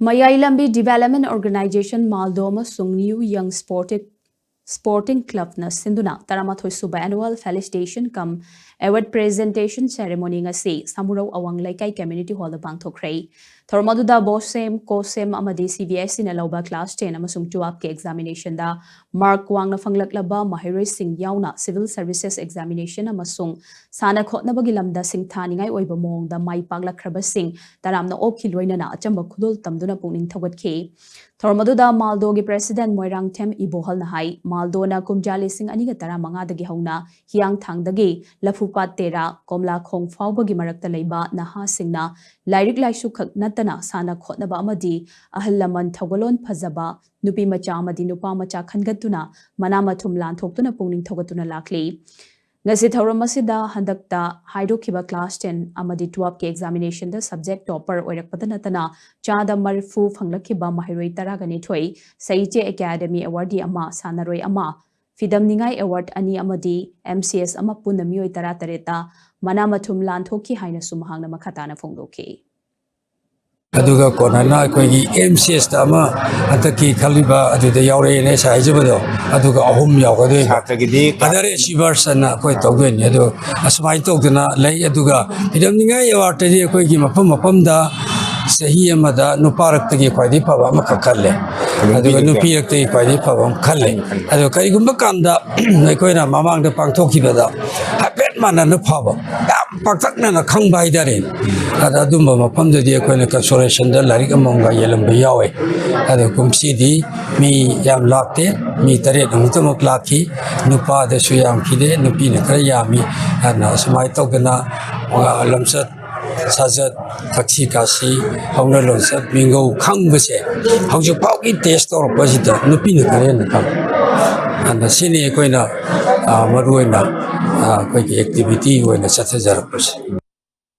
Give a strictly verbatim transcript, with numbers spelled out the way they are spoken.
ꯃꯌꯥꯏ ꯂꯝꯕꯤ Development Organization ꯃꯥꯜꯗꯣ ꯑꯃꯁꯨꯡ New Young Sporting Sporting Clubꯅ ꯁꯤꯟꯗꯨꯅ ꯇꯔꯥꯃꯥꯊꯣꯏ ꯁꯨꯕ Annual Felicitation cum Award Presentation Ceremony ꯉꯁꯤ ꯁꯥꯃꯨꯔꯧ ꯑꯋꯥꯡ ꯂꯩꯀꯥꯏ Community Hallꯗ ꯄꯥꯡꯊꯣꯛꯈ꯭ꯔꯦ꯫ ꯊꯧꯔꯝ ꯑꯗꯨꯗ BOSEM, COSEM ꯑꯃꯗꯤ CBSEꯅ ꯂꯧꯕ Class ten ꯑꯃꯁꯨꯡ twelveꯀꯤ examinationꯗ mark ꯋꯥꯡꯅ ꯐꯪꯂꯛꯂꯕ ꯃꯍꯩꯔꯣꯏꯁꯤꯡ ꯌꯥꯎꯅ Civil Services Examination ꯑꯃꯁꯨꯡ ꯁꯥꯟꯅ ꯈꯣꯠꯅꯕꯒꯤ ꯂꯝꯗ ꯁꯤꯡꯊꯥꯅꯤꯡꯉꯥꯏ ꯑꯣꯏꯕ ꯃꯑꯣꯡꯗ ꯃꯥꯏ ꯄꯥꯛꯂꯛꯈ꯭ꯔꯕꯁꯤꯡ ꯇꯔꯥꯝꯅ ꯑꯣꯛꯈꯤ ꯂꯣꯏꯅꯅ ꯑꯆꯝꯕ ꯈꯨꯗꯣꯜ ꯇꯝꯗꯨꯅ ꯄꯨꯛꯅꯤꯡ ꯊꯧꯒꯠꯈꯤ꯫ ꯊꯧꯔꯝ ꯑꯗꯨꯗ ꯃꯥꯜꯗꯣꯒꯤ President ꯃꯣꯏꯔꯥꯡꯊꯦꯝ ꯏꯕꯣꯍꯜꯅ ꯍꯥꯏ, ꯃꯥꯜꯗꯣꯅ ꯀꯨꯝꯖꯥ ꯂꯤꯁꯤꯡ ꯑꯅꯤꯒ ꯇꯔꯥꯃꯉꯥꯗꯒꯤ ꯍꯧꯅ ꯍꯤꯌꯥꯡꯊꯥꯡꯗꯒꯤ ꯂꯐꯨꯄꯥꯠ ꯇꯦꯔꯥ, ꯀꯣꯝꯂꯥꯈꯣꯡ ꯐꯥꯎꯕꯒꯤ ꯃꯔꯛꯇ ꯂꯩꯕ ꯅꯍꯥꯁꯤꯡꯅ ꯂꯥꯏꯔꯤꯛ ꯂꯥꯏꯁꯨ ꯈꯛ ꯅꯠꯇꯅ ꯁꯥꯟꯅ ꯈꯣꯠꯅꯕ ꯑꯃꯗꯤ ꯑꯍꯜ ꯂꯃꯟ ꯊꯧꯒꯜꯂꯣꯟ ꯐꯖꯕ ꯅꯨꯄꯤ ꯃꯆꯥ ꯑꯃꯗꯤ ꯅꯨꯄꯥ ꯃꯆꯥ ꯈꯟꯒꯠꯇꯨꯅ ꯃꯅꯥ ꯃꯊꯨꯝ ꯂꯥꯟꯊꯣꯛꯇꯨꯅ ꯄꯨꯛꯅꯤꯡ ꯊꯧꯒꯠꯇꯨꯅ ꯂꯥꯛꯂꯤ꯫ ꯉꯁꯤ ꯊꯧꯔꯝ ꯑꯁꯤꯗ ꯍꯟꯗꯛꯇ ꯍꯥꯏꯗꯣꯛꯈꯤꯕ Class ten ꯑꯃꯗꯤ twelveꯀꯤ examinationꯗ subject topper ꯑꯣꯏꯔꯛꯄꯗ ꯅꯠꯇꯅ ꯆꯥꯗ ꯃꯔꯤꯐꯨ ꯐꯪꯂꯛꯈꯤꯕ ꯃꯍꯩꯔꯣꯏ ꯇꯔꯥꯒ ꯅꯤꯊꯣꯏ, ꯁꯍꯤꯇ꯭ꯌ ꯑꯦꯀꯥꯗꯃꯤ awardee ꯑꯃ, ꯁꯥꯟꯅꯔꯣꯏ ꯑꯃ, ꯐꯤꯗꯝꯅꯤꯉꯥꯏ award ꯑꯅꯤ ꯑꯃꯗꯤ MCS ꯑꯃ ꯄꯨꯟꯅ ꯃꯤꯑꯣꯏ ꯇꯔꯥꯇꯔꯦꯠꯇ ꯃꯅꯥ ꯃꯊꯨꯝ ꯂꯥꯟꯊꯣꯛꯈꯤ ꯍꯥꯏꯅꯁꯨ ꯃꯍꯥꯛꯅ ꯃꯈꯥ ꯇꯥꯅ ꯐꯣꯡꯗꯣꯛꯈꯤ꯫ ꯑꯗꯨꯒ ꯀꯣꯟꯅꯅ ꯑꯩꯈꯣꯏꯒꯤ MCSꯇ ꯑꯃ ꯍꯟꯗꯛꯀꯤ ꯈꯜꯂꯤꯕ ꯑꯗꯨꯗ ꯌꯥꯎꯔꯛꯑꯦꯅ ꯉꯁꯥꯏ ꯍꯥꯏꯖꯕꯗꯣ, ꯑꯗꯨꯒ ꯑꯍꯨꯝ ꯌꯥꯎꯒꯗꯣꯏꯕ꯫ ꯁꯥꯇ꯭ꯔꯒꯤꯗꯤ Other achievers ꯑꯅ ꯑꯩꯈꯣꯏ ꯇꯧꯗꯣꯏꯅꯤ꯫ ꯑꯗꯣ ꯑꯁꯨꯃꯥꯏꯅ ꯇꯧꯗꯅ ꯂꯩ꯫ ꯑꯗꯨꯒ ꯐꯤꯗꯝꯅꯤꯉꯥꯏ awardꯇꯗꯤ ꯑꯩꯈꯣꯏꯒꯤ ꯃꯐꯝ ꯃꯐꯝꯗ ꯆꯍꯤ ꯑꯃꯗ ꯅꯨꯄꯥꯔꯛꯇꯒꯤ ꯈ꯭ꯋꯥꯏꯗꯒꯤ ꯐꯕ ꯑꯃꯈꯛ ꯈꯜꯂꯦ, ꯑꯗꯨꯒ ꯅꯨꯄꯤꯔꯛꯇꯒꯤ ꯈ꯭ꯋꯥꯏꯗꯒꯤ ꯐꯕ ꯑꯃ ꯈꯜꯂꯦ꯫ ꯑꯗꯣ ꯀꯔꯤꯒꯨꯝꯕ ꯀꯥꯟꯗ ꯑꯩꯈꯣꯏꯅ ꯃꯃꯥꯡꯗ ꯄꯥꯡꯊꯣꯛꯈꯤꯕꯗ ꯍꯥꯏꯐꯦꯠ ꯃꯥꯟꯅꯅ ꯐꯕ, ꯌꯥꯝ ꯄꯥꯛꯇꯛꯅꯅ ꯈꯪꯕ ꯍꯥꯏꯇꯥꯔꯦ꯫ ꯑꯗ ꯑꯗꯨꯝꯕ ꯃꯐꯝꯗꯗꯤ ꯑꯩꯈꯣꯏꯅ consolation ꯗ ꯂꯥꯏꯔꯤꯛ ꯑꯃꯃꯝꯒ ꯌꯦꯜꯂꯝꯕ ꯌꯥꯎꯋꯦ꯫ ꯑꯗꯣ ꯀꯨꯝꯁꯤꯗꯤ ꯃꯤ ꯌꯥꯝ ꯂꯥꯛꯇꯦ, ꯃꯤ ꯇꯔꯦꯠ ꯑꯃꯨꯛꯇꯃꯛ ꯂꯥꯛꯈꯤ꯫ ꯅꯨꯄꯥꯗꯁꯨ ꯌꯥꯝꯈꯤꯗꯦ, ꯅꯨꯄꯤꯅ ꯈꯔ ꯌꯥꯝꯃꯤ꯫ ꯑꯗꯨꯅ ꯑꯁꯨꯃꯥꯏꯅ ꯇꯧꯗꯅ, ꯑ, ꯂꯝꯆꯠ ꯁꯥꯖꯠ, ꯊꯛꯁꯤ ꯈꯥꯁꯤ, ꯍꯧꯅ ꯂꯣꯟꯆꯠ, ꯃꯤꯡꯒꯧ ꯈꯪꯕꯁꯦ ꯍꯧꯖꯤꯛ ꯐꯥꯎꯒꯤ test ꯇꯧꯔꯛꯄꯁꯤꯗ ꯅꯨꯄꯤꯅ ꯈꯔ ꯍꯦꯟꯅ ꯈꯪꯉꯤ꯫ ꯑꯗꯨꯅ ꯁꯤꯅꯤ ꯑꯩꯈꯣꯏꯅ, ꯑ, ꯃꯔꯨꯑꯣꯏꯅ, ꯑ, ꯑꯩꯈꯣꯏꯒꯤ activity ꯑꯣꯏꯅ ꯆꯠꯊꯖꯔꯛꯄꯁꯦ꯫